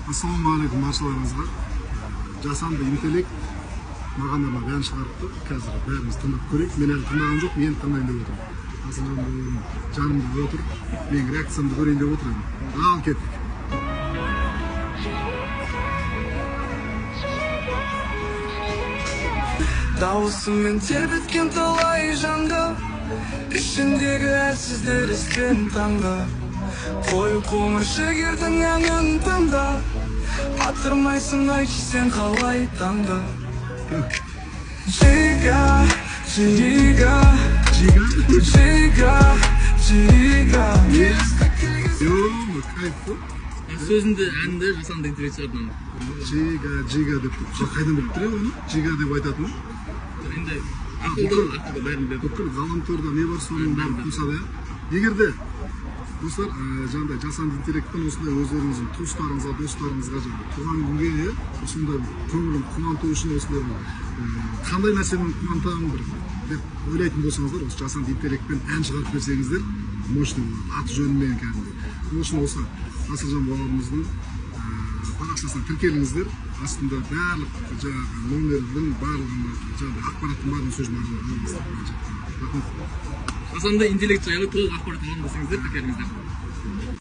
Ассалаумағалейкум баршаларыңызға. Жасанды интеллект маған арнап ән шығарыпты. Қазір бәріміз тыңдап көрейік. Мен әлі тыңдаған жоқпын, енді тыңдайын деп отырмын. Асылжан бауырым жанымда отыр. Менің реакциямды көрейін деп отыр енді. Ал кеттік. Дауысымен тербеткен талай жанды, ішіндегі әлсіздер естен таңды. Қою қоңыр жігердің әнін тыңда, атырмайсың, айтшы, сен қалай таңды. Жига, жига, Жига. Жига, жига. Ё, кайф қой. Сөзінде әнді жасанды интеллект шығарды мынаны. Жига, жига деп қайдан біліп тұр еді оны? Жига деп айтатынын. Енді ақылды, ақылды, бәрін біледі. Бүкіл ғаламторда не бар, соның бәрін қосады, иә. Егер де, достар, жаңағыдай жасанды интеллектпен осындай өздеріңіздің туыстарыңызға, достарыңызға, жаңағы туған күнге, иә, осындай бір көңілін қуанту үшін осындай бір қандай нәрсемен қуантамын бір деп ойлайтын болсаңыздар, осы жасанды интеллектпен ән шығарып берсеңіздер, мощный болады, аты жөнімен кәдімгідей. Сол үшін осы Асылжан бауырымыздың парақшасына тіркеліңіздер. Астында барлық жаңағы номердің барлығын, жаңағыдай ақпараттың барлығын сол жерден алыңыздар. Рахмет. Жасанды интеллект жайлы толық ақпарат аламын десеңіздер, тіркеліңіздер.